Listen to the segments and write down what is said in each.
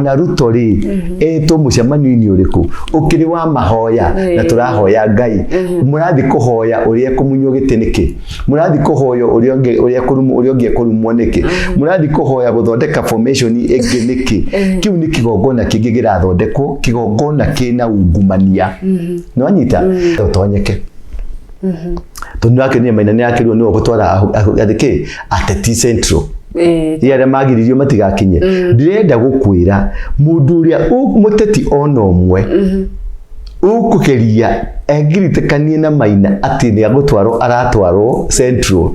Ona Ruto rĩ, etwo mũcemanio-inĩ ũrĩkũ ũkĩrĩ wa mahoya na tũrahoya Ngai? Mũrathiĩ kũhoya ũrĩa ekũmunywo gĩtĩ nĩkĩ? Mũrathiĩ kũhoya ũrĩa ũngĩ, ũrĩa ekũrumwo, ũrĩa ũngĩ ekũrumwo nĩkĩ? Mũrathiĩ kũhoya gũthondeka formation ĩngĩ nĩkĩ? Kĩu nĩ kĩgongona kĩngĩ kĩrathondekwo, kĩgongona kĩna ungumania. Nĩwanyita? Ũtonyeke tondũ nĩwakĩonire Maina nĩakĩrwo nĩwe ũgũtwara athĩ kĩ ateti Central. Ĩ arĩa magiririo matigakinye. Ndĩrenda gũkwĩra, mũndũ ũrĩa mũteti ona ũmwe ũkũgeria engiritĩkanie na Maina atĩ nĩ agũtwarwo, aratwarwo Central,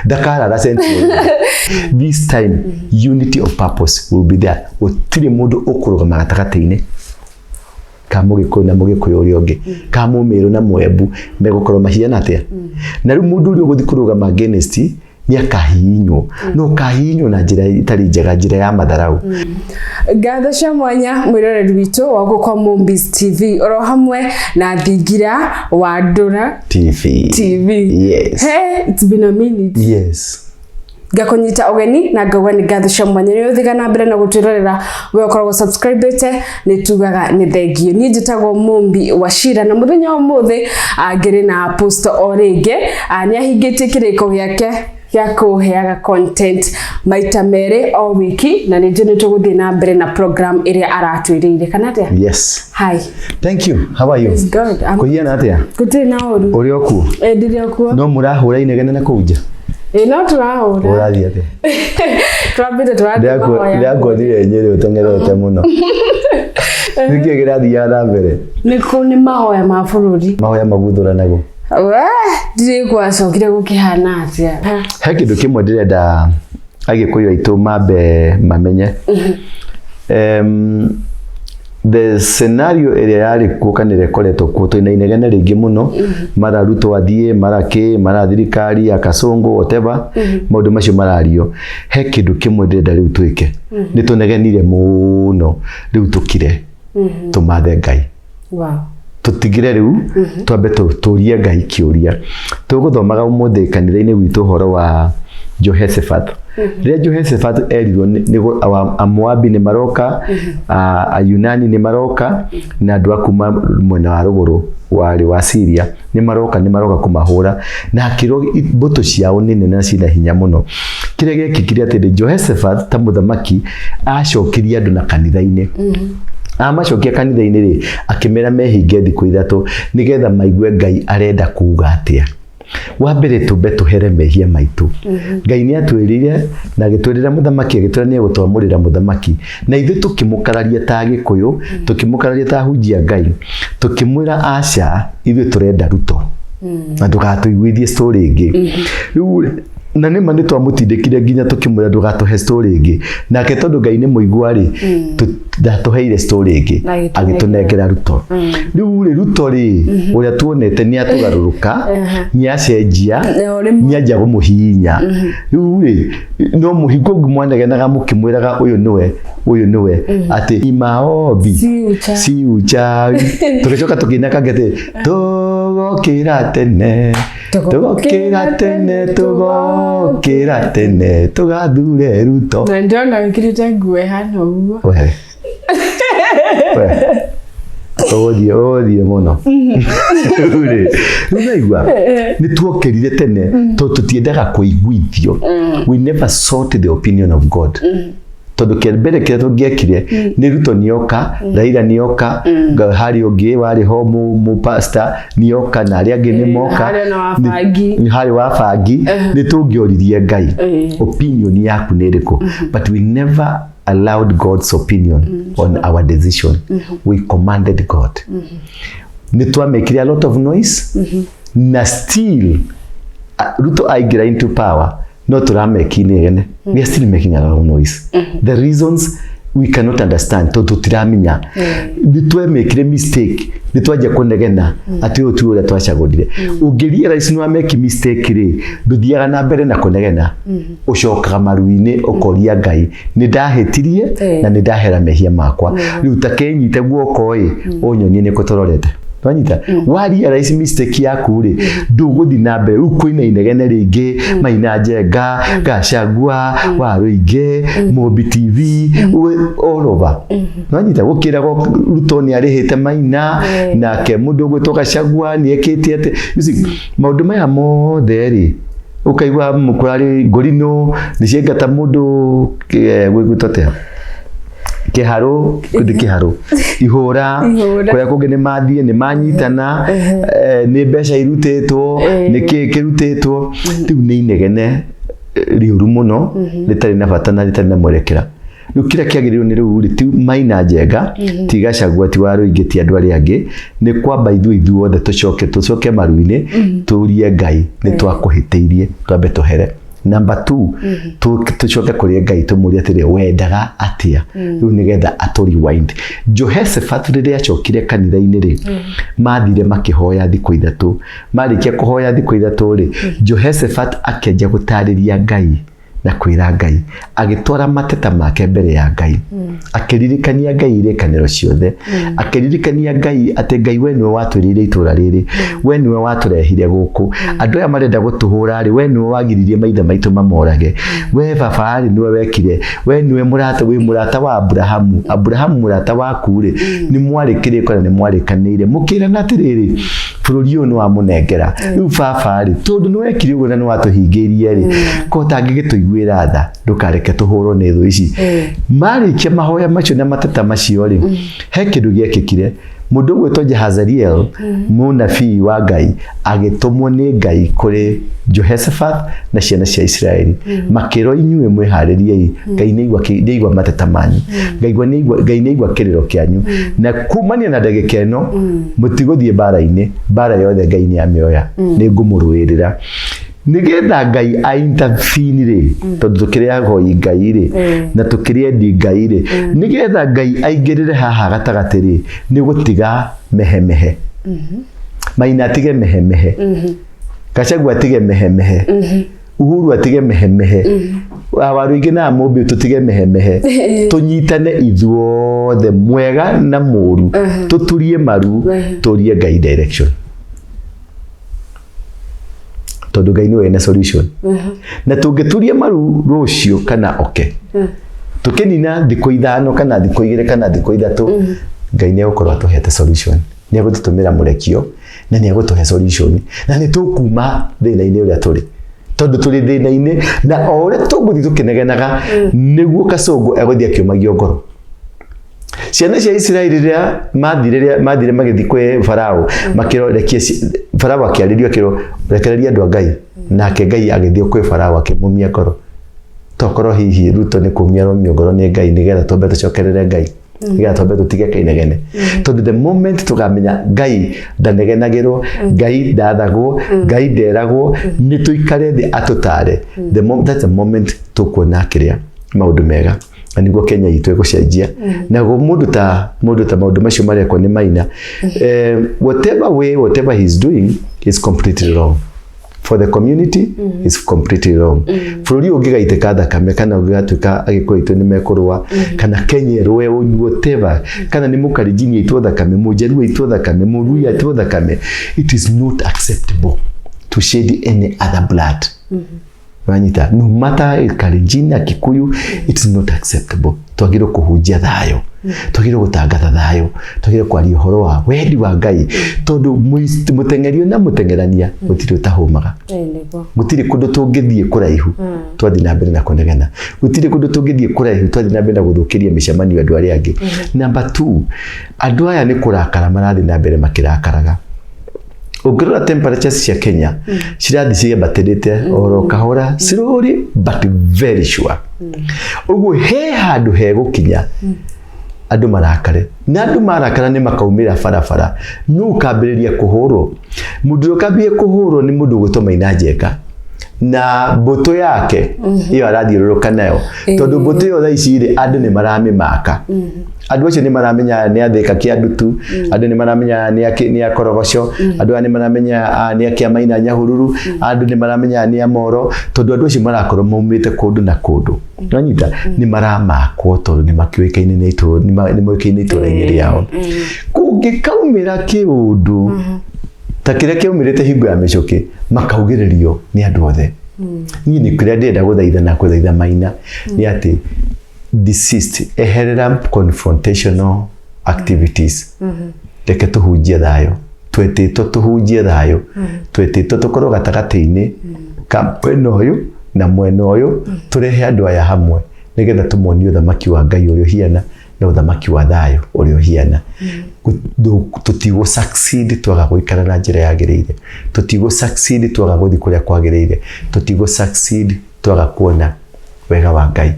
ndakarara Central. This time unity of purpose will be there. Gũtirĩ mũndũ ũkũrũgama gatagatĩ-inĩ ka Mũgĩkũyũ na Mũgĩkũyũ ũrĩa ũngĩ, ka Mũmĩrũ na Mwembu, megũkorwo mahiana atĩa. Na rĩu mũndũ ũrĩa ũgũthiĩ kũrũgama against nĩ akahihinywo, no ũkahihinywo na njĩra ĩtarĩ njega, njĩra ya matharau. Ngatho cia mwanya mwĩroreri witũ wa gũkũ Mombis TV oro hamwe na Thingira wa Ndũra TV. TV. Yes. Hey, it's been a minute. Yes. Ngakũnyita ũgeni na ngauga nĩ ngatho cia mwanya nĩ ũthiga na mbere na gũtwĩrorera. We ũkoragwo subscribĩte, nĩ tugaga nĩ thengio. Niĩ njĩtagwo Mumbi Wachira na mũthenya wa ũmũthĩ ngĩrĩ na Apostle o rĩngĩ. Nĩ ahingĩtie kĩrĩko gĩake gĩa kũheaga content maita merĩ o wiki, na nĩ njũĩ nĩ tũgũthiĩ na mbere na program ĩrĩa aratwĩrĩire, kana atĩa? Yes. Hi. Thank you. How are you? It's good. Kũhiana atĩa? Gũtirĩ na ũru. Ũrĩ o kuo? Ĩ, ndĩrĩ o kuo. No mũrahũra inegene na kũu nja? Ĩ, no tũrahũra. Ũrathiĩ atĩa? Twambĩte tũrathiĩ mahoya. Ndĩrakuonire Nyĩrĩ ũteng'erete mũno. Nĩkĩ kĩrathiaga na mbere? Nĩ kũ nĩ mahoya ma bũrũri. Mahoya maguthũranagwo. We, ndirĩ gwacokire gũkĩhana atĩa. He kĩndũ kĩmwe ndĩrenda Agĩkũyũ aitũ mambe mamenye. The scenario ĩrĩa yarĩ kuo kana ĩrĩa ĩkoretwo kuo, twĩna inegene rĩingĩ mũno, mara Ruto athiĩ, mara kĩ, mara thirikari ya Kasongo, whatever, maũndũ macio marario. He kĩndũ kĩmwe ndĩrenda rĩu twĩke. Nĩ tũnegenire mũno, rĩu tũkire, tũmathe Ngai. Tũtigire rĩu, twambe tũrie Ngai kĩũria. Tũgũthomaga ũmũthĩ kanitha-inĩ witũ ũhoro wa Jehoshaphat. Rĩrĩa Jehoshaphat erirwo Amoabi nĩ maroka, Ayunani nĩ maroka, na andũ a kuma mwena wa rũgũrũ warĩ wa Syria nĩ maroka, nĩ maroka kũmahũra, na akĩrwo mbũtũ ciao nĩ nene na ciĩna hinya mũno. Kĩrĩa gĩekĩkire atĩrĩ, Jehoshaphat ta mũthamaki acokirie andũ na kanitha-inĩ. Amacokia kanitha-inĩ rĩ, akĩmera mehinge thikũ 3 nĩgetha maigue Ngai arenda kuga atĩa. Wa mbere, tũmbe tũhere mehia maitũ. Ngai nĩ atwĩrire na agĩtwĩrĩra mũthamaki, agĩtwĩra nĩ egũtwamũrĩra mũthamaki, na ithuĩ tũkĩmũkararia ta Agĩkũyũ, tũkĩmũkararia ta hunjia Ngai, tũkĩmwĩra aca, ithuĩ tũrenda Ruto na ndũgatũiguithie story ĩngĩ. Rĩu rĩ, na nĩma nĩ twamũtindĩkire nginya tũkĩmwĩra ndũgatũhe story ĩngĩ, nake tondũ Ngai nĩ mũigua rĩ, ndatũheire story ĩngĩ. Agĩtũnengera. Agĩtũnengera Ruto. Rĩu rĩ, Ruto rĩ, ũrĩa tuonete nĩ atũgarũrũka, nĩ acenjia, Na ũrĩ nĩ anjia kũmũhihinya. Rĩu rĩ, no mũhingo ũngĩ mwanegenaga mũkĩmwĩraga ũyũ nĩwe, ũyũ nĩwe, atĩ maombi Si uchawi. Si uchawi. Tũgĩcoka tũkĩina kangĩ atĩ tũgokĩra tene, tũgokĩra tene, tũgokĩra tene, tũgathure Ruto. Na ndĩrona wĩkĩrĩte nguo ĩhana ũguo. We. We. Ũgũthiĩ mũno. Rĩu rĩ, rĩu naigua nĩ tuokĩrire tene tondũ tũtiendaga kũiguithio. We never sought the opinion of God, tondũ kĩa mbere kĩrĩa tũngĩekire nĩ Ruto nĩoka, Raila nĩoka, harĩ ũngĩ warĩ ho mũ pastor nĩoka, na arĩa angĩ nĩ moka. Harĩ na wa bangi. Harĩ wa bangi. Nĩ tũngĩoririe Ngai, opinion yaku nĩ ĩrĩkũ? But we never allowed God's opinion on our decision. We commanded God. Nĩ twamekire a lot of noise, na still Ruto aingĩra into power, no tũrameki inegene. We are still making a lot of noise. The reasons we cannot understand, tondũ tũtiramenya nĩ twemekire mistake. Nĩ twanjia kũnegena atĩ ũyũ ti ũrĩa twacagũrire. Ũngĩ realize nĩ wameki mistake rĩ, ndũthiaga na mbere na kũnegena, ũcokaga maru-inĩ ũkoria Ngai, nĩ ndahĩtirie na nĩ ndahera mehia makwa, rĩu ta kenyite guoko ĩ, ũnyonie nĩ kũ tũrorete. Wanyita wa realize mistake yaku rĩ, ndũgũthiĩ na mbere rĩu kwĩna inegene rĩngĩ, Maina Njenga, Gachagua, Waruinge, Mũmbi TV, all over. Wanyita gũkĩragwo Ruto nĩ arĩhĩte Maina, nake mũndũ ũgwĩtwo Gachagua nĩ ekĩte atĩ. You see, maũndũ maya mothe rĩ, ũkaigua kũrarĩ ngũrinũ nĩ ciaingata mũndũ gwĩtwo atĩa, kĩharũ, kũndĩ kĩharũ ihũra. Ihũra. Kũrĩa kũngĩ nĩ mathiĩ nĩ manyitana, nĩ mbeca irutĩtwo, nĩ kĩ kĩrutĩtwo. Rĩu nĩ inegene rĩũru mũno, rĩtarĩ na bata na rĩtarĩ na mwerekera. Rĩu kĩrĩa kĩagĩrĩirwo nĩ rĩu rĩ, ti Maina Njenga, ti Gachagua, ti Waruinge, ti andũ arĩa angĩ, nĩ kwamba ithuĩ ithuothe tũcoke maru-inĩ, tũrie Ngai nĩ twakũhĩtĩirie, twambe tũhere. Number two, tũcoke kũrĩ Ngai tũmũrie atĩrĩ, wendaga atĩa rĩu, nĩgetha atũ rewind. Jehoshaphat rĩrĩa acokire kanitha-inĩ rĩ, mathire makĩhoya thikũ 3. Marĩkia kũhoya thikũ 3 rĩ, Jehoshaphat akĩanjia gũtarĩria Ngai na kwĩra Ngai, agĩtwara mateta make mbere ya Ngai, akĩririkania Ngai irĩkanĩro ciothe, akĩririkania Ngai atĩ Ngai, we nĩwe watwĩrĩire itũra rĩrĩ, we nĩwe watũrehire gũkũ, andũ aya marenda gũtũhũra rĩ, we nĩwe wagiririe maithe maitũ mamorage, we baba rĩ, nĩwe wekire, we nĩwe mũrata, wĩ mũrata wa Aburahamu. Aburahamu mũrata waku rĩ, nĩ mwarĩ kĩrĩko na nĩ mwarĩkanĩire mũkĩrana atĩrĩrĩ, bũrũri ũyũ nĩ wamũnengera. Rĩu baba rĩ, tondũ nĩ wekire ũguo na nĩ watũhingĩirie rĩ, ko ũtangĩgĩtũiguĩra tha, ndũkareke tũhũrwo nĩ thũ ici. Marĩkia mahoya macio na mateta macio rĩ, he kĩndũ gĩekĩkire. Mũndũ ũgwĩtwo Jehazariel, mũnabii wa Ngai, agĩtũmwo nĩ Ngai kũrĩ Jehoshaphat na ciana cia Isiraeli, makĩrwo, inyuĩ mwĩharĩriei, Ngai nĩaigua mateta manyu, Ngai nĩaigua kĩrĩro kĩanyu, na kumania na ndagĩka ĩno mũtigũthiĩ mbara-inĩ, mbara yothe Ngai nĩ amĩoya, nĩ ngũmũrũĩrĩra. Nĩgetha Ngai a intervene rĩ, tondũ tũkĩrĩ ahoi Ngai rĩ, na tũkĩrĩ endi Ngai rĩ, nĩgetha Ngai aingĩrĩre haha gatagatĩ rĩ, nĩ gũtiga mehemehe. Maina atige mehemehe, Gachagua atige mehemehe, Uhuru atige mehemehe, Waruinge na Mũmbi tũtige mehemehe, tũnyitane ithuothe, mwega na mũru, tũturie maru, tũrie Ngai direction, tondũ Ngai nĩwe wĩna solution. Na tũngĩturia maru rũciũ kana oke tũkĩnina thikũ 5 kana thikũ 2 kana thikũ 3, Ngai nĩ egũkorwo atũhete solution, nĩ egũtũtũmĩra mũrekio na nĩ egũtũhe solution, na nĩ tũkuma thĩna-inĩ ũrĩa tũrĩ, tondũ tũrĩ thĩna-inĩ. Na o ũrĩa tũgũthiĩ tũkĩnegenaga, nĩguo Kasũngũ egũthiĩ akĩũmagio ngoro. Ciana cia Isiraeli rĩrĩa mathire magĩthiĩ kwĩ Farao, makĩrwo rekie Farao akĩarĩrio, akĩrwo, rekereria andũ a Ngai. Nake Ngai agĩthiĩ kwĩ Farao akĩmũmia ngoro. Tokorwo hihi Ruto nĩ kũmia aromio ngoro nĩ Ngai, nĩgetha twambe tũcokerere Ngai, nĩgetha twambe tũtige kainegene, tondũ the moment tũkamenya Ngai ndanegenagĩrwo, Ngai ndathagwo, Ngai nderagwo, nĩ tũikare thĩ atũtare, that's the moment tũkuona kĩrĩa maũndũ mega na nĩguo Kenya itũ ĩgũcenjia. Naguo mũndũ ta maũndũ macio marekwo nĩ Maina, whatever way, whatever he's doing is completely wrong for the community, is completely wrong. Bũrũri ũngĩgaitĩka thakame kana ũngĩgatuĩka Agĩkũyũ aitũ nĩ mekũrũa kana Kenya ĩrũe, whatever, kana nĩ Mũkalenjini aitwo thakame, Mũjaluo aitwo thakame, Mũluhya aitwo thakame, it is not acceptable to shed any other blood. Wanyita? No matter Kalenjin na Kikuyu, it is not acceptable. Twagĩrĩirwo kũhunjia thayũ, twagĩrĩirwo gũtangatha thayũ, twagĩrĩirwo kwaria ũhoro wa wendi wa Ngai, tondũ mũteng'erio na mũteng'erania gũtirĩ ũtahũmaga. Ĩĩ, nĩguo. Gũtirĩ kũndũ tũngĩthiĩ kũraihu twathiĩ na mbere na kũnegena, gũtirĩ kũndũ tũngĩthiĩ kũraihu twathiĩ na mbere na gũthũkĩria mĩcemanio andũ arĩa angĩ. Number two, andũ aya nĩ kũrakara marathiĩ na mbere makĩrakaraga. Ũngĩrora temperatures cia Kenya cirathiĩ ciambatĩrĩte oro kahora, slowly but very sure. Ũguo he handũ hegũkinya andũ marakare, na andũ marakara nĩ makaumĩra barabara. Nũ ũkambĩrĩria kũhũrwo? Mũndũ ũrĩa ũkambĩrĩria kũhũrwo nĩ mũndũ ũgwĩtwo Maina Njenga. Na mbũtũ yake ĩyo arathiũrũrũka nayo, tondũ mbũtũ ĩyo thaa ici rĩ, andũ nĩ maramĩmaka. Andũ acio nĩ maramenya nĩ athĩka kĩa ndutu, andũ nĩ maramenya nĩ a korogoco, andũ aya nĩ maramenya nĩ a kĩamaina Nyahururu, andũ nĩ maramenya nĩ a Moro, tondũ andũ acio marakorwo maumĩte kũndũ na kũndũ. Nĩwanyita? Nĩ maramakwo tondũ nĩ makĩũĩkaine nĩ itũra, nĩ moĩkaine itũra-inĩ rĩao. Kũngĩkaumĩra kĩũndũ ta kĩrĩa kĩaumĩrĩte hingo ya mĩcũkĩ, makaugĩrĩrio nĩ andũ othe. Niĩ nĩ kĩrĩa ndĩrenda gũthaitha na kũthaitha Maina nĩ atĩ desist, eherera confrontational activities. Reke tũhunjie thayũ. Twetĩtwo tũhunjie thayũ, twetĩtwo tũkorwo gatagatĩ-inĩ ka mwena ũyũ na mwena ũyũ, tũrehe andũ aya hamwe nĩgetha tũmonie ũthamaki wa Ngai ũrĩa ũhiana na ũthamaki wa thayũ ũrĩa ũhiana. Tũtigũ succeed twaga gũikara na njĩra yagĩrĩire, tũtigũ succeed twaga gũthiĩ kũrĩa kwagĩrĩire, tũtigũ succeed twaga kuona wega wa Ngai,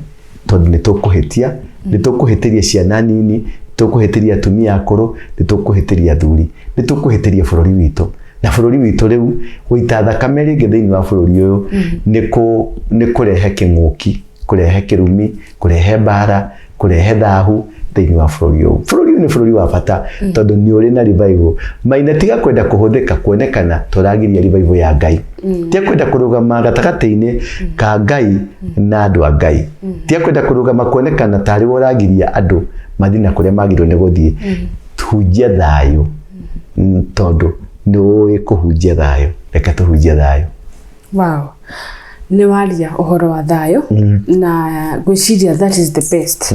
tondũ nĩ tũkũhĩtia, nĩ tũkũhĩtĩria ciana nini, tũkũhĩtĩria atumia akũrũ, nĩ tũkũhĩtĩria athuri, nĩ tũkũhĩtĩria bũrũri witũ. Na bũrũri witũ rĩu gũita thakame rĩngĩ thĩinĩ wa bũrũri ũyũ nĩ kũrehe kĩng'ũki, kũrehe kĩrumi, kũrehe mbara, kũrehe thahu thĩinĩ wa bũrũri ũyũ. Bũrũri ũyũ nĩ bũrũri wa bata tondũ nĩ ũrĩ na revival. Maina, tiga kwenda kũhũthĩka kuonekana tũragiria revival ya Ngai. Tiga kwenda kũrũgama gatagatĩ-inĩ ka Ngai na andũ a Ngai. Tiga kwenda kũrũgama kuonekana tarĩ we ũragiria andũ mathiĩ na kũrĩa magĩrĩirwo nĩ gũthiĩ. Hunjia thayũ, tondũ nĩ ũĩ kũhunjia thayũ. Reke tũhunjie thayũ. Wow. Nĩ waria ũhoro wa thayũ na ngwĩciria that is the best.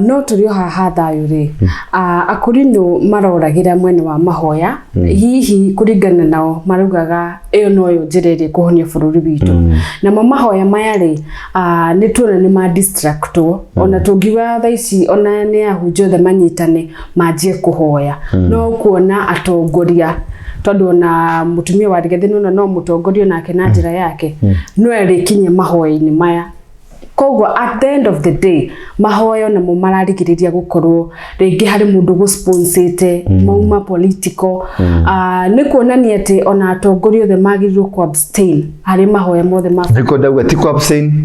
No tũrĩ o haha thayũ rĩ, akũrinũ maroragĩra mwena wa mahoya, hihi kũringana nao maraugaga ĩyo noyo njĩra ĩrĩa ĩkũhonia bũrũri witũ. Namo mahoya maya rĩ, nĩ tuona nĩ ma distractwo. Ona tũngiuga thaa ici ona nĩ ahunjia othe manyitane manjie kũhoya, no kuona atongoria, tondũ ona mũtumia wa Rigathĩ nĩona no mũtongoria nake na njĩra yake no erĩkinyia mahoya-inĩ maya. Koguo at the end of the day mahoya namo mararigĩrĩria gũkorwo rĩngĩ harĩ mũndũ gũsponsĩte mauma political. Nĩ kuonania atĩ ona atongoria othe magĩrĩirwo ku abstain harĩ mahoya mothe ma Nĩkuo ndauga ti ku abstain.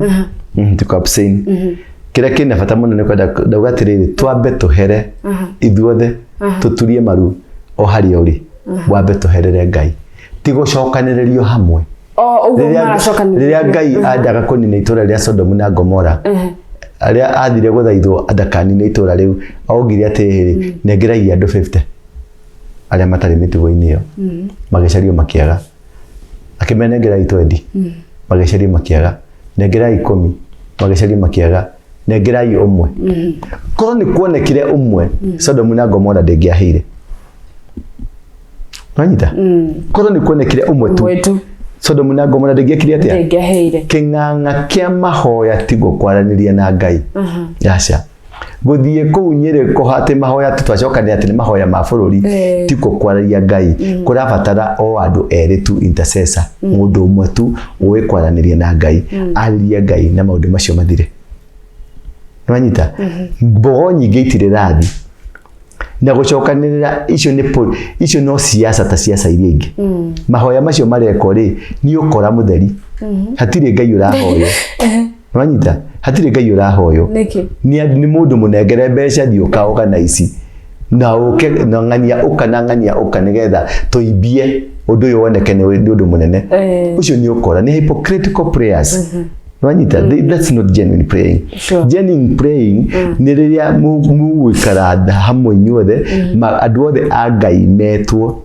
Ti ku abstain. Kĩrĩa kĩna bata mũno nĩ kwenda ndauga atĩrĩrĩ, twambe tũhere ithuothe, tũturie maru o harĩa ũrĩ, wambe tũherere Ngai, ti gũcokanĩrĩrio hamwe. O ũguo maracokanĩrĩria. Rĩrĩa Ngai andaga kũnina itũra rĩa Sodomu na Gomora, arĩa athire gũthaithwo ndakanine itũra rĩu, augire atĩrĩrĩ, nengerai andũ 50 arĩa matarĩ mĩtugo-inĩ ĩyo. Magĩcario makĩaga. Akĩmera nengerai 20, magĩcario makĩaga. Nengerai 10, magĩcario makĩaga. Nengerai ũmwe. Korwo nĩ kuonekire ũmwe, Sodomu na Gomora ndĩngĩahĩire. Wanyita? Korwo nĩ kuonekire ũmwe tu, Ũmwe tu. Sodomu na Gomora ndĩngĩekire atĩa? Ndĩngĩahĩire. Kĩng'ang'a kĩa mahoya tiguo kwaranĩria na Ngai. Aca. Gũthiĩ kũu Nyĩrĩ kũha atĩ mahoya atĩ twacokanĩra atĩ nĩ mahoya ma bũrũri tikuo kwararia Ngai. Kũrabatara o andũ erĩ tu, intercessor, mũndũ ũmwe tu ũĩ kwaranĩria na Ngai, arĩrie Ngai na maũndũ macio mathire. Nĩwanyita? Mbogo nyingĩ itirĩ rathi na gũcokanĩrĩra icio nĩ icio no siasa ta siasa iria ingĩ. Mahoya macio marekwo rĩ, nĩ ũkora mũtheri, hatirĩ Ngai ũrahoywo. Nĩwanyita? Hatirĩ Ngai ũrahoywo. Nĩkĩ? Nĩ mũndũ mũnengere mbeca, thiĩ ũka organize na ũke na ng'ania ũka na ng'ania ũka nĩgetha tũimbie ũndũ ũyũ woneke nĩ ũndũ mũnene. Ũcio nĩ ũkora, nĩ hypocritical prayers. Nĩwanyita? That's not genuine praying. Genuine praying nĩ rĩrĩa mũgũikara hamwe inyuothe, andũ othe a Ngai metwo,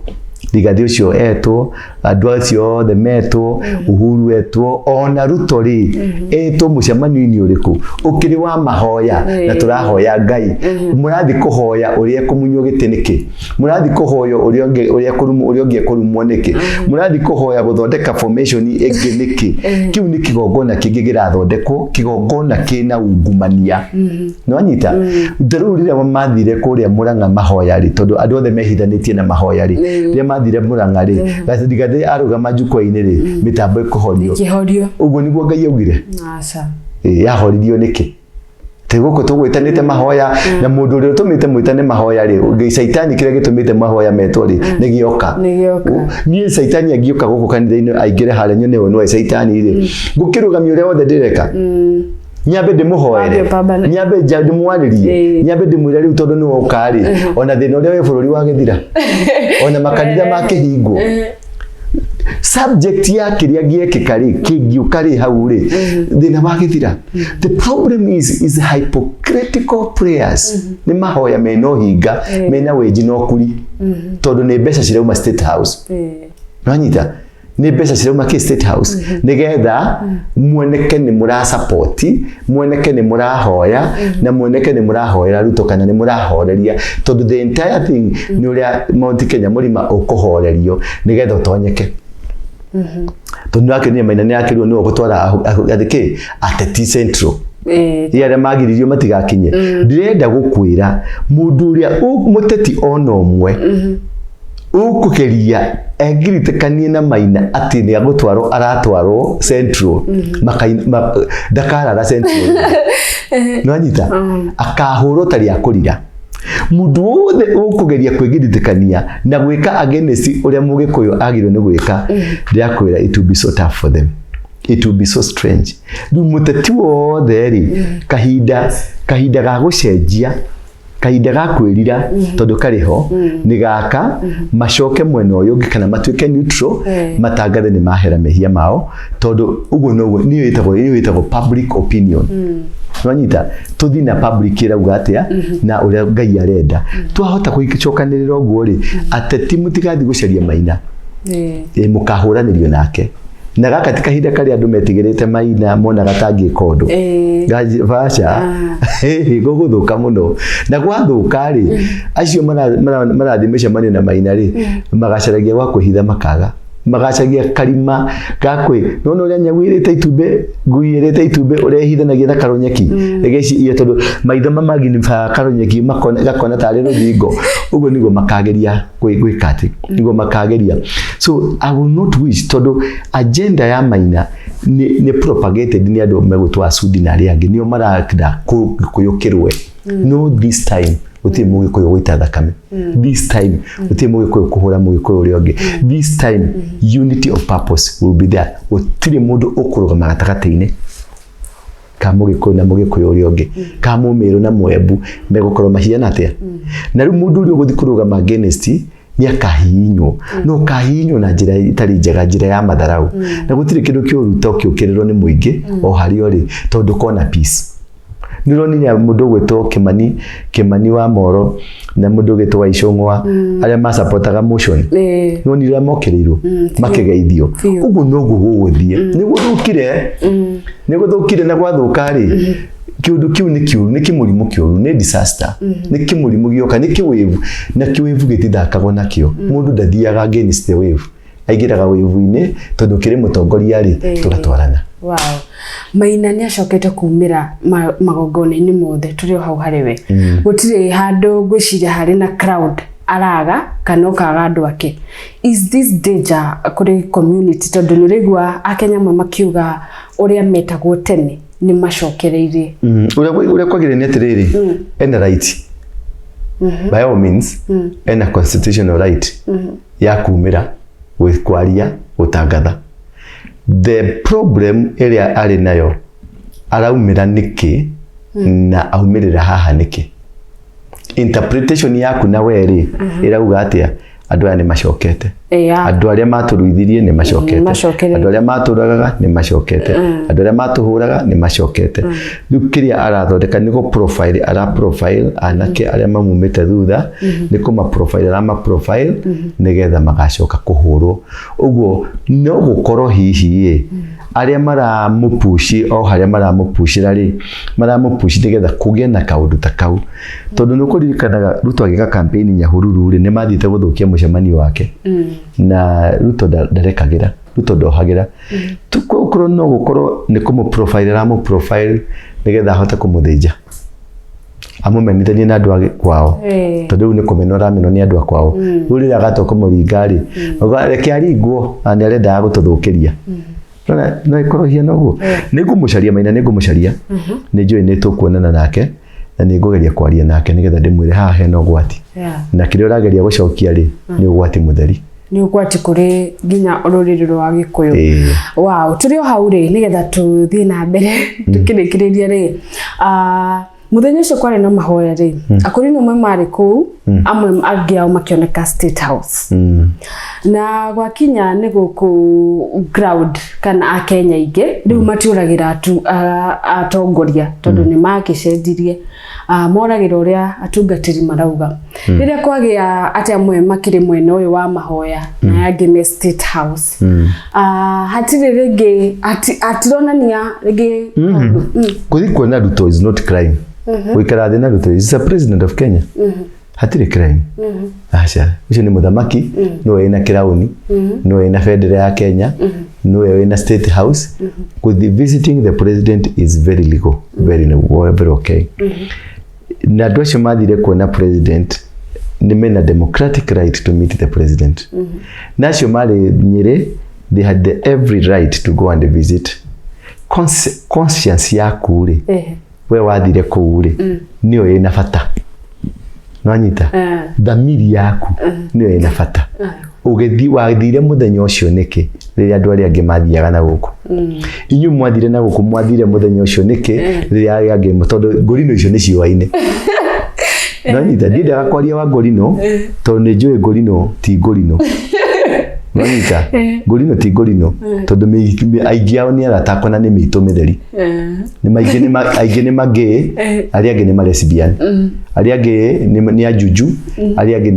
Rigathĩ ũcio etwo, andũ acio othe metwo, Uhuru etwo, ona Ruto rĩ etwo mũcemanio-inĩ ũrĩkũ ũkĩrĩ wa mahoya na tũrahoya Ngai. Mũrathiĩ kũhoya ũrĩa ekũmunywo gĩtĩ nĩkĩ? Mũrathiĩ kũhoya ũrĩa ũngĩ ũrĩa ekũrumwo, ũrĩa ũngĩ ekũrumwo nĩkĩ? Mũrathiĩ kũhoya gũthondeka formation ĩngĩ nĩkĩ? Kĩu nĩ kĩgongona kĩngĩ kĩrathondekwo, kĩgongona kĩna ungumania. Nĩwanyita? Ta rĩu rĩrĩa mathire kũrĩa Murang'a mahoya rĩ, tondũ andũ othe mehithanĩtie na mahoya rĩ, rĩrĩa mathire Murang'a rĩ, Rigathĩ arũgama jukwaa-inĩ rĩ, mĩtambo ĩkũhorio. Ĩkĩhorio. Ũguo nĩguo Ngai augire? Aca. Ĩ, yahoririo nĩkĩ? Tĩ gũkũ tũgwĩtanĩte mahoya na mũndũ ũrĩa ũtũmĩte mwĩtane mahoya rĩ, Ngai caitani kĩrĩa gĩtũmĩte mahoya metwo rĩ, nĩ gĩoka. Nĩ gĩoka. Niĩ caitani angĩũka gũkũ kanitha-inĩ aingĩre harĩa nyone we nĩwe caitani rĩ, ngũkĩrũgamia ũrĩa wothe ndĩreka, nyambe ndĩmũhoere, Wambe ũpambane. Nyambe ndĩmwarĩrie, nyambe ndĩmwĩre rĩu tondũ nĩ woka rĩ, ona thĩna ũrĩa wĩ bũrũri wagĩthira, ona makanitha makĩhingwo, subject ya kĩrĩa gĩekĩka rĩ, kĩngiũka rĩ hau rĩ, thĩna wagĩthira. The problem is hypocritical prayers, nĩ mahoya mena ũhinga, mena wenji na ũkuri, tondũ nĩ mbeca cirauma State House. Nwanyita, nĩ mbeca cirauma kĩ State House nĩgetha muoneke nĩ mũrasupport, muoneke nĩ mũrahoya, na muoneke nĩ mũrahoera Ruto kana nĩ mũrahoreria, tondũ the entire thing nĩ ũrĩa Mount Kenya mũrima ũkũhorerio nĩgetha ũtonyeke, tondũ nĩwakĩonire Maina nĩ akĩrwo nĩwe ũgũtwara athĩ ateti Central, arĩa magiririo matigakinye. Ndĩrenda gũkwĩra mũndũ ũrĩa mũteti ona ũmwe ũkũgeria engiritĩkanie na Maina atĩ nĩ agũtwarwo, aratwarwo Central, ndakarara Central. Nĩwanyita, akahũrwo ta rĩa kũrira. Mũndũ wothe ũkũgeria kwĩgiritĩkania na gwĩka against ũrĩa Mũgĩkũyũ agĩrĩirwo nĩ gwĩka, ndĩrakwĩra, it will be so tough for them, it will be so strange. Rĩu mũteti wothe rĩ, kahinda ga gũcenjia, kahinda ga kwĩrira, tondũ karĩ ho nĩ gaka, macoke mwena ũyũ ũngĩ kana matuĩke neutral, matangathe nĩ mahera mehia mao, tondũ ũguo noguo nĩyo ĩtagwo public opinion. Nwanyita, tũthiĩ na public ĩrauga atĩa na ũrĩa Ngai arenda. Twahota gũcokanĩrĩra ũguo rĩ, ateti mũtigathiĩ gũcaria Maina. Ĩ mũkahũranĩrio nake, na gaka ti kahinda karĩa andũ metigĩrĩte Maina monaga tangĩka ũndũ. Baca gũgũthũka mũno, na gwathũka rĩ, acio marathiĩ mĩcemanio na Maina rĩ, magacaragia gwa kwĩhitha, makaga, magacagia karima ga kwĩ nona ũrĩa nyau ĩrĩte itumbĩ, ngui ĩrĩte itumbĩ, ũrĩa ĩhithanagia na karũnyeki ĩgeciria, tondũ maitho mamaginibaa karũnyeki makona, gakona tarĩ rũthingo. Ũguo nĩguo makageria gwĩka atĩ nĩguo makageria. So I will not wish, tondũ agenda ya Maina nĩ propagated nĩ andũ megũtwo Asudi na arĩa angĩ, nĩo marenda Gĩkũyũ kĩrũe. No this time gũtirĩ Mũgĩkũyũ gũita thakame, this time gũtirĩ Mũgĩkũyũ kũhũra Mũgĩkũyũ ũrĩa ũngĩ. This time unity of purpose will be there. Gũtirĩ mũndũ ũkũrũgama gatagatĩ-inĩ ka Mũgĩkũyũ na Mũgĩkũyũ ũrĩa ũngĩ, ka Mũmĩrũ na Mwembu, megũkorwo mahiana atĩa. Na rĩu mũndũ ũrĩa ũgũthiĩ kũrũgama against nĩ akahihinywo, no ũkahihinywo na njĩra ĩtarĩ njega, njĩra ya matharau, na gũtirĩ kĩndũ kĩũru ta ũkĩũkĩrĩrwo nĩ mũingĩ o harĩa ũrĩ, tondũ kona peace. Nĩ ũronire mũndũ ũgwĩtwo Kimani wa Moro na mũndũ ũgwĩtwo wa Icũng'wa, arĩa masapotaga motion, nĩ ũrĩa mokĩrĩirwo makĩgeithio. Ũguo noguo gũgũthiĩ, nĩ gũthũkire, nĩ gũthũkire, na gwathũka rĩ, kĩũndũ kĩu nĩ kĩũru, nĩ kĩmũrimũ kĩũru, nĩ disaster, nĩ kĩmũrimũ gĩoka, nĩ kĩwĩvu, na kĩwĩvu gĩtithakagwo nakĩo. Mũndũ ndathiaga against the wave, aingĩraga wĩvu-inĩ, tondũ kĩrĩ mũtongoria rĩ, tũgatwarana. Wow. Maina nĩ acokete kumĩra magongona-inĩ mothe tũrĩ o hau harĩ we. Gũtirĩ handũ ngwĩciria harĩ na crowd araga kana ũkaga andũ ake. Is this danger kũrĩ community, tondũ nĩ ũraigua Akenya amwe makiuga ũrĩa metagwo tene nĩ macokereirie? Ũrĩa kwagĩrĩire nĩ atĩrĩrĩ, ena right, by all means, ena constitutional right ya kumĩra, kwaria, gũtangatha. The problem ĩrĩa arĩ nayo, araumĩra nĩkĩ na aumĩrĩra haha nĩkĩ? Interpretation yaku na we rĩ, ĩrauga atĩa? Andũ aya nĩ macokete, andũ arĩa matũruithirie nĩ macokete, macokereire. Andũ arĩa matũragaga nĩ macokete, andũ arĩa matũhũraga nĩ macokete. Rĩu kĩrĩa arathondeka nĩ gũ profile, ara profile anake arĩa mamumĩte thutha, nĩ kũma profile arama profile nĩgetha magacoka kũhũrwo. Ũguo no gũkorwo hihi ĩ arĩa maramũpushi, o harĩa maramũpushĩra rĩ, maramũpushi nĩgetha kũgĩe na kaũndũ ta kau, tondũ nĩ ũkũririkanaga Ruto agĩka campaign Nyahururu rĩ, nĩ mathiĩte gũthũkia mũcemanio wake, na Ruto ndarekagĩra, Ruto ndohagĩra. Gũkorwo no gũkorwo nĩ kũmũ profile aramũ profile nĩgetha ahote kũmũthĩnja, amũmenithanie na andũ a kwao, tondũ rĩu nĩ kũmenwo aramenwo nĩ andũ a kwao. Rĩu rĩrĩa agatua kũmũringa rĩ, auga, reke aringwo, na nĩ arendaga gũtũthũkĩria. Nona no ĩkorwo hiana ũguo. Nĩ ngũmũcaria Maina, nĩ ngũmũcaria. Nĩ njũĩ nĩ tũkuonana nake na nĩ ngũgeria kwaria nake nĩgetha ndĩmwĩre haha hena ũgwati. Na kĩrĩa ũrageria gũcokia rĩ, nĩ ũgwati mũtheri. Nĩ ũgwati kũrĩ nginya rũrĩrĩ rwa Gĩkũyũ. Ĩĩ. Wow, tũrĩ o hau rĩ, nĩgetha tũthiĩ na mbere tũkĩrĩkĩrĩria rĩ, mũthenya ũcio kwarĩ na mahoya rĩ, akũrinũ amwe marĩ kũu, amwe angĩ ao makĩoneka State House. Na gwakinya nĩ gũkũ ground kana akenya aingĩ rĩu matiũragĩra atongoria tondũ nĩ makĩcenjirie, moragĩra ũrĩa atungatĩri marauga. Rĩrĩa kwagĩa atĩ amwe makĩrĩ mwena ũyũ wa mahoya na angĩ me State House, hatirĩ rĩngĩ hatironania rĩngĩ kaũndũ. Gũthiĩ kuona Ruto is not crime. Gũikara thĩ na Ruto is a president of Kenya. Hatirĩ crime. Aca, ũcio nĩ mũthamaki, nĩwe wĩna kĩraũni, nĩwe wĩna bendera ya Kenya, nĩwe wĩna State House. Gũthiĩ visiting the president is very legal, very, very okay. Na andũ acio mathire kuona president nĩ mena democratic right to meet the president. Na acio marĩ Nyĩrĩ, they had the every right to go and visit. Conscience yaku rĩ, we wathire kũu rĩ, nĩyo ĩna bata. Nwanyita? Thamiri yaku nĩyo ĩna bata. Ũgĩthi wathire mũthenya ũcio nĩkĩ rĩrĩa andũ arĩa angĩ mathiaga na gũkũ? Inyuĩ mwathire na gũkũ, mwathire mũthenya ũcio nĩkĩ rĩrĩa arĩa angĩ, tondũ ngũrino icio nĩ ciũaine. Nwanyita? Ndiendaga kwaria wa ngũrino tondũ nĩ njũĩ ngũrino ti ngũrino. Nwanyita? Ngũrino ti ngũrino tondũ aingĩ ao nĩ arata akwa na nĩ mĩitũ mĩtheri. Nĩ maingĩ nĩ aingĩ nĩ magay, arĩa angĩ nĩ ma lesbian, arĩa angĩ nĩ ajuju, arĩa angĩ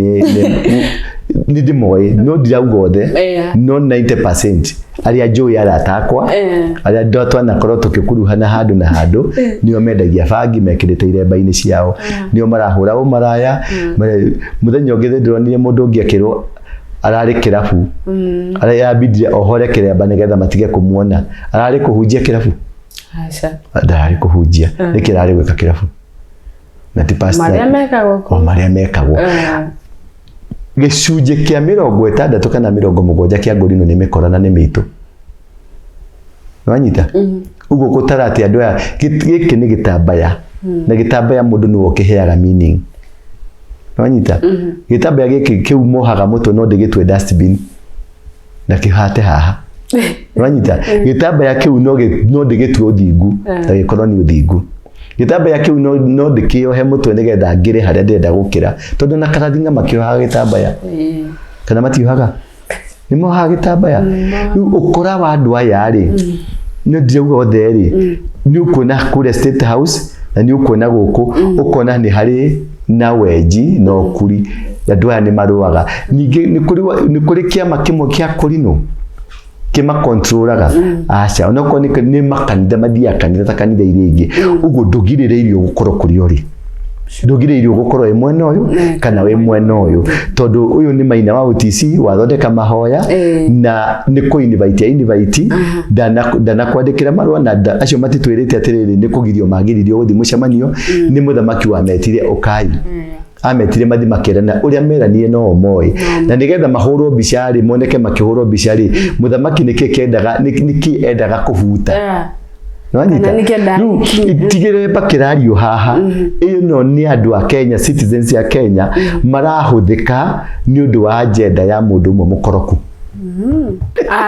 nĩ ndĩmoĩ, no ndirauga othe, no 90% arĩa njũĩ arata akwa, arĩa twanakorwo tũgĩkuruhana handũ na handũ, nĩo mendagia bangi mekĩrĩte iremba-inĩ ciao, nĩo marahũra ũmaraya. Mũthenya ũngĩ ndĩronire mũndũ ũngĩ akĩrwo ararĩ kĩrabu, arĩa yambindire ohore kĩremba nĩgetha matige kũmuona. Ararĩ kũhunjia kĩrabu? Aca. Ndararĩ kũhunjia. Nĩkĩ ararĩ gwĩka kĩrabu na ti pastor? Marĩa mekagwo o kũu. Marĩa mekagwo. Gĩcunjĩ kĩa 60 kana 70 kĩa ngũrinũ nĩ mĩkora na nĩ mĩitũ. Wanyita ũguo gũtara atĩ andũ aya gĩkĩ nĩ gĩtambaya, na gĩtambaya mũndũ nĩwe ũkĩheaga meaning. Wanyita? Gĩtambaya gĩkĩ kĩu mohaga mũtwe no ndĩgĩtue dustbin na kĩhate haha. Wanyita? Gĩtambaya kĩu no ndĩgĩtue ũthingu na gĩkorwo nĩ ũthingu. Gĩtambaya kĩu no ndĩkĩohe mũtwe nĩgetha ngĩre harĩa ndĩrenda gũkĩra, tondũ na karathinga makĩohaga gĩtambaya, kana matiohaga? Nĩ mohaga gĩtambaya. Rĩu ũkora wa andũ aya rĩ, nĩ ndirauga othe rĩ, nĩ ũkuona kũrĩa State House na nĩ ũkuona gũkũ, ũkona nĩ harĩ na wenji na ũkuri. Andũ aya nĩ marũaga. Ningĩ nĩ kũrĩ kĩama kĩmwe kĩa kũrinũ kĩmakontrolaga? Aca. Onokorwo nĩ makanitha, mathiaga kanitha ta kanitha iria ingĩ ũguo. Ndũgirĩrĩirio gũkorwo kũrĩa ũrĩ, ndũgirĩrĩirio gũkorwo wĩ mwena ũyũ kana wĩ mwena ũyũ, tondũ ũyũ nĩ Maina wa OTC wathondeka mahoya na nĩ kũ invite invite, ndanakwandĩkĩra marũa na acio matitwĩrĩte atĩrĩrĩ nĩ kũgirio magiririo gũthiĩ mũcemanio. Nĩ mũthamaki wametire, ũkai, ametire mathi makerana ũrĩa meranire no o moĩ, na nĩgetha mahũrwo mbica rĩ, moneke makĩhũrwo mbica rĩ, mũthamaki nĩkĩ kĩendaga, nĩkĩ endaga kũbuta? Nĩwanyita? Kana nĩkĩenda Rĩu tigĩrĩmba kĩrario haha ĩno nĩ andũ a Kenya, citizens ya Kenya marahũthĩka nĩ ũndũ wa agenda ya mũndũ ũmwe mũkoroku.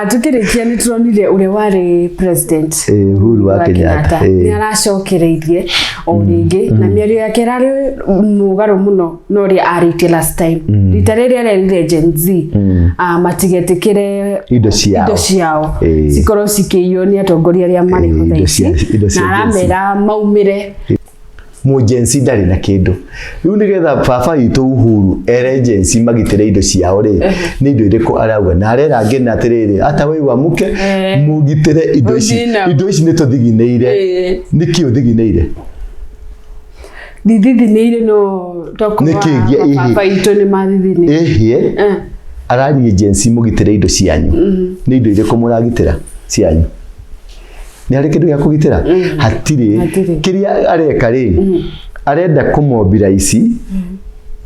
Tukĩrĩkia, nĩ tũronire ũrĩa warĩ president Uhuru wa Kenyatta. Nĩ aracokereirie o rĩngĩ na mĩario yake ĩrarĩ mũgarũ mũno na ũrĩa arĩtie last time. Rita rĩrĩa arerire Gen Z matigetĩkĩre indo ciao indo ciao cikorwo cikĩiywo nĩ atongoria arĩa marĩ ho thaa indo ici, indo cia na Gen Z. aramera maumĩre. Mũ-Gen Z ndarĩ na kĩndũ. Rĩu nĩgetha baba witũ Uhuru ere Gen Z magitĩre indo ciao rĩ, nĩ indo irĩkũ arauga? Na arera ngĩna atĩrĩrĩ, ata wĩ wamuke mũgitĩre indo ici. Mũthiĩ nao. Indo ici nĩ tũthiginĩire. Nĩkĩ ũthiginĩire? Ndithithinĩire, no tokorwo Nĩkĩ baba itũ nĩ mathithinĩire. Ĩhĩe, ararie Gen Z mũgitĩre indo cianyu. Nĩ indo irĩkũ mũragitĩra cianyu? Nĩ harĩ kĩndũ gĩa kũgitĩra? Hatirĩ. Hatirĩ. Kĩrĩa areka rĩ, arenda kũmobilize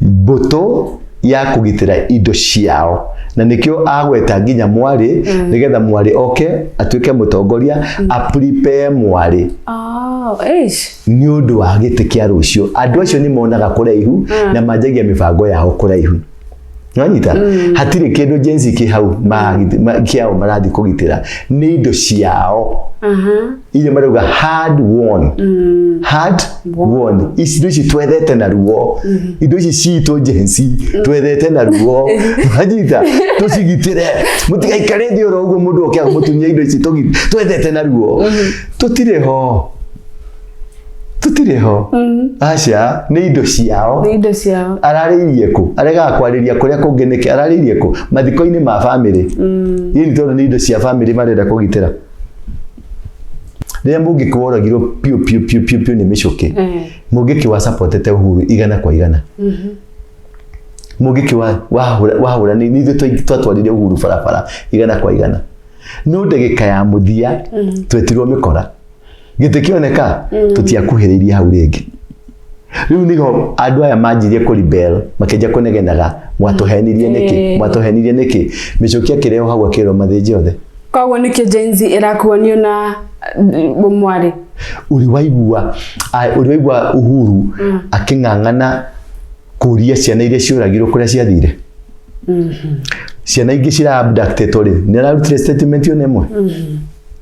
mbũtũ. Ya kũgitĩra indo ciao, na nĩkĩo agweta nginya mwarĩ, nĩgetha mwarĩ oke atuĩke mũtongoria, aprepare mwarĩ Oh, eish. Nĩ ũndũ wa gĩtĩ kĩa rũciũ. Andũ acio nĩ monaga kũraihu na manjagia mĩbango yao kũraihu. Nwanyita, hatirĩ kĩndũ Gen Z kĩ hau kĩao marathiĩ kũgitĩra, nĩ indo ciao iria marauga hard won, hard won. Ici indo ici twethete na ruo, indo ici citũ Gen Z twethete na ruo. Nwanyita, tũcigitĩre, mũtigaikare thĩ oro ũguo mũndũ oke mũtumia indo ici twethete na ruo. Tũtirĩ ho, tũtirĩ ho, aca, nĩ indo ciao. Nĩ indo ciao. Ararĩirie kũ? Aregaga kwarĩria kũrĩa kũngĩ nĩkĩ? Ararĩirie kũ? Mathiko-inĩ ma bamĩrĩ. Ĩni tondũ nĩ indo cia bamĩrĩ marenda kũgitĩra. Rĩrĩa Mũngĩkĩ woragirwo piũ piũ piũ piũ piũ nĩ mĩcũkĩ, Mũngĩkĩ wa supportete Uhuru 100%. Mũngĩkĩ wahũra nĩ ithuĩ twatwarire Uhuru barabara 100%, no ndagĩka ya mũthia twetirwo mĩkora, gĩtĩ kĩoneka, tũtiakuhĩrĩirie hau rĩngĩ. Rĩu nĩho andũ aya manjirie kũ rebel, makĩanjia kũnegenaga, "Mwatũhenirie nĩkĩ? Mwatũhenirie nĩkĩ?" Mĩcũkĩ akĩrehwo hau, akĩrwo mathĩnje othe. Koguo nĩkĩo Gen Z ĩrakuonio na mwarĩ. Ũrĩ waigua Uhuru akĩng'ang'ana kũria ciana iria ciũragirwo kũrĩa ciathire? Ciana ingĩ cira abducted rĩ, nĩ ararutire statement ona ĩmwe?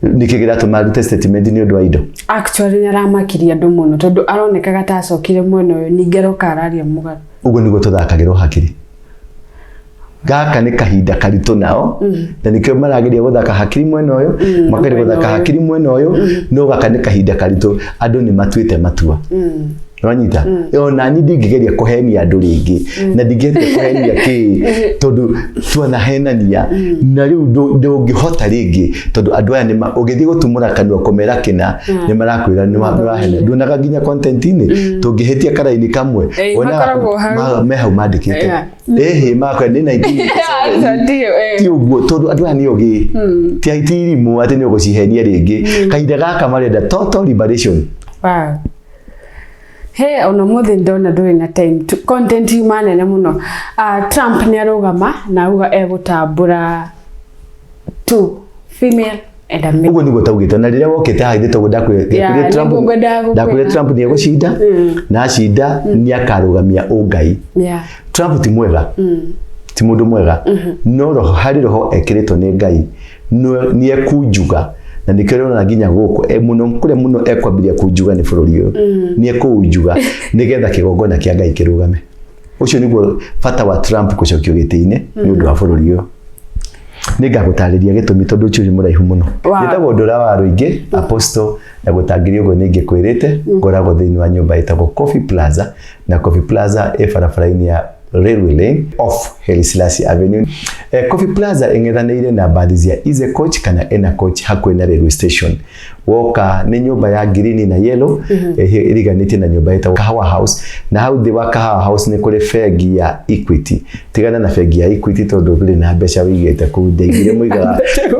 Nĩkĩ kĩratũma arute statement? Nĩ ũndũ wa indo. Actually nĩ aramakirie andũ mũno, tondũ aronekaga ta acokire mwena ũyũ, ningĩ aroka araria mũgarũ. Ũguo nĩguo tũthakagĩrwo hakiri. Gaka nĩ kahinda karitũ nao, na nĩkĩo marageria gũthaka hakiri mwena ũyũ, makageria mwena gũthaka ũyũ. Hakiri mwena ũyũ. No gaka nĩ kahinda karitũ, andũ nĩ matuĩte matua. Wanyita, ona ni ndingĩgeria kũhenia andũ rĩngĩ, na ndingĩgeria kũhenia kĩ, tondũ twanahenania na rĩu ndũngĩhota rĩngĩ, tondũ andũ aya nĩma ũgĩthiĩ gũtumũra kanua kũmera kĩna, nĩ marakwĩra nĩ wahena. Nduonaga nginya content-inĩ tũngĩhĩtia karaini kamwe, wonaga makoragwo hau. Me hau mandĩkĩte, ĩhĩ, makwa nĩ 1987. Aca, ndio, eh. Ti ũguo, tondũ andũ aya nĩ ogĩ, ti irimũ atĩ nĩ ũgũcihenia rĩngĩ. Kahinda gaka marenda total liberation. Wow. He ona mũthĩ ndona ndũrĩ na time. Content yuma nene mũno. Trump nĩ arũgama na auga egũtambũra two female and a male. Ũguo nĩguo taugĩte na rĩrĩa wokĩte haha ithe toguo ndakwĩrire. Yeah, Trump, nĩguo ngwendaga gũkwĩra. ndakwĩrire Trump nĩ egũcinda, na acinda nĩ akarũgamia ũngai. Trump ti mwega, ti mũndũ mwega, no roho, harĩ roho ekĩrĩtwo nĩ Ngai, nĩ ekunjuga, na nĩkĩo ũrona nginya gũkũ mũno kũrĩa mũno ekwambĩrĩria kunjuga nĩ bũrũri ũyũ. Nĩ ekũunjuga nĩgetha kĩgongona kĩa Ngai kĩrũgame. Ũcio nĩguo bata wa Trump gũcokio gĩtĩ-inĩ, nĩ ũndũ wa bũrũri ũyũ. Nĩ ngagũtarĩria gĩtũmi, tondũ ũcio nĩ mũraihu mũno. Njĩtagwo Ndũra wa Rũingĩ Apostle, na gũtangĩria ũguo nĩ ingĩkwĩrĩte ngoragwo thĩinĩ wa nyũmba ĩtagwo Coffee Plaza, na Coffee Plaza ĩ barabara-inĩ ya Railway Lane off Haile Selassie Avenue. Coffee Plaza ĩng'ethanĩire na mbathi cia Easy Coach kana Ena Coach, hakuhĩ na railway station. Woka nĩ nyũmba ya green na yellow, ĩriganĩtie na nyũmba ĩtagwo Kahawa House, na hau thĩ wa Kahawa House nĩ kũrĩ bengi ya Equity. Tigana na bengi ya Equity, tondũ ndũrĩ na mbeca wĩigĩte kũu, ndaiguire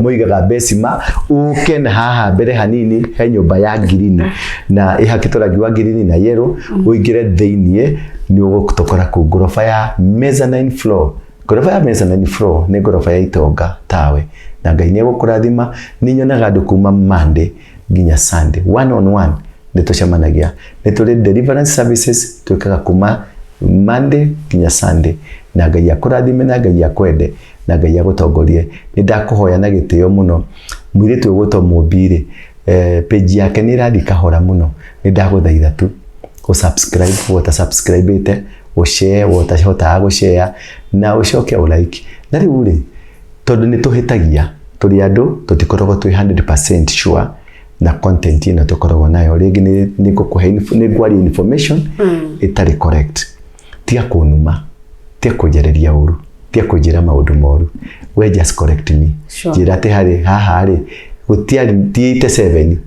mũigaga mbecima. Ũke na haha mbere hanini, he nyũmba ya green na ĩhakĩtwo rangi wa green na yellow. Ũingĩre thĩiniĩ, nĩ ũgũtũkora kũu ngoroba ya mezzanine floor. Ngoroba ya mezzanine floor nĩ ngoroba ya itonga tawe, na Ngai nĩ egũkũrathima. Nĩ nyonaga andũ kuma Monday nginya Sunday, one on one nĩ tũcemanagia. Nĩ tũrĩ deliverance services twĩkaga kuma Monday nginya Sunday, na Ngai akũrathime, na Ngai akwende, na Ngai agũtongorie. Nĩ ndakũhoya na gĩtĩo mũno, mũirĩtu ũgwĩtwo Mũmbi-rĩ, page yake nĩ ĩrathiĩ kahora mũno. Nĩ ndagũthaitha tu ũsubscribe wota subscribe-ĩte, ũshare wotahotaga gũshare, na ũcoke ũlike. Na rĩu rĩ, tondũ nĩ tũhĩtagia, tũrĩ andũ, tũtikoragwo twĩ 100% sure na content ĩno tũkoragwo nayo. Rĩngĩ nĩ ngũkũhe nĩ ngwaria information ĩtarĩ correct, tiga kũnuma, tiga kũnjarĩria ũru, tiga kũnjĩra maũndũ moru. We just correct me. Njĩra atĩ harĩ haha rĩ, gũtiarĩ ti 87,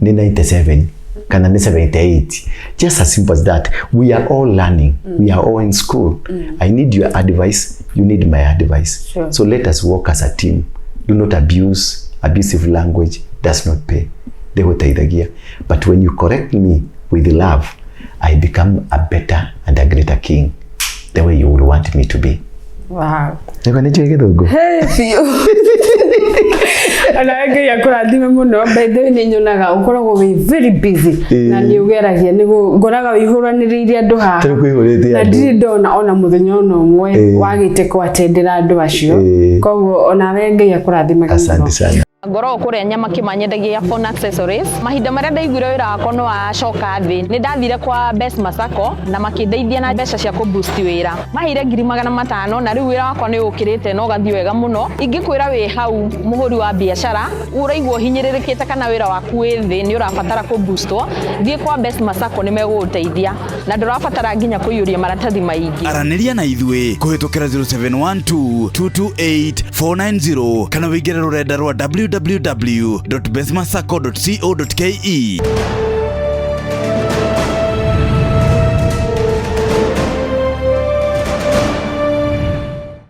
nĩ 97 kana nĩ 78. Just as simple as that. We are all learning, we are all in school. I need your advice, you need my advice. So let us work as a team. Do not abuse. Abusive language does not pay, ndĩgũteithagia. But when you correct me with love, I become a better and a greater king, the way you would want me to be. Wow. Nĩguo nĩ njũĩ Gĩthũngũ. Hey, biũ. Ona Ngai akũrathime mũno. By the way, nĩ nyonaga ũkoragwo wĩ very busy Ĩĩ. na nĩ ũgeragia nĩguo ngoraga wĩihũranĩrĩirie andũ haha. Tondũ kũihũrĩte Na andũ. ndirĩ ndona ona mũthenya ona ũmwe Ĩĩ. wagĩte kwatendera andũ acio. Ĩĩ. Koguo onawe Ngai akũrathimage mũno. Asante sana. Ngoragwo kũrĩa nyama kĩmanyendagia phone accessories. Mahinda marĩa ndaiguire wĩra wakwa nĩ wacoka thĩ, nĩ ndathire kwa Best Masako na makĩndeithia na mbeca cia kũ boost wĩra. Maheire 500,000 na rĩu wĩra wakwa nĩ ũkĩrĩte na ũgathiĩ wega mũno. Ingĩkwĩra wĩ hau mũhũri wa biacara ũraigua ũhinyĩrĩrĩkĩte kana wĩra waku wĩ thĩ nĩ ũrabatara kũ boostwo, thiĩ kwa Best Masako nĩ megũgũteithia na ndũrabatara nginya kũiyũria maratathi maingĩ. Aranĩria na ithuĩ kũhĩtũkĩra 0712 228 490 kana wĩingĩre rũrenda rwa www.bestmasacco.co.ke.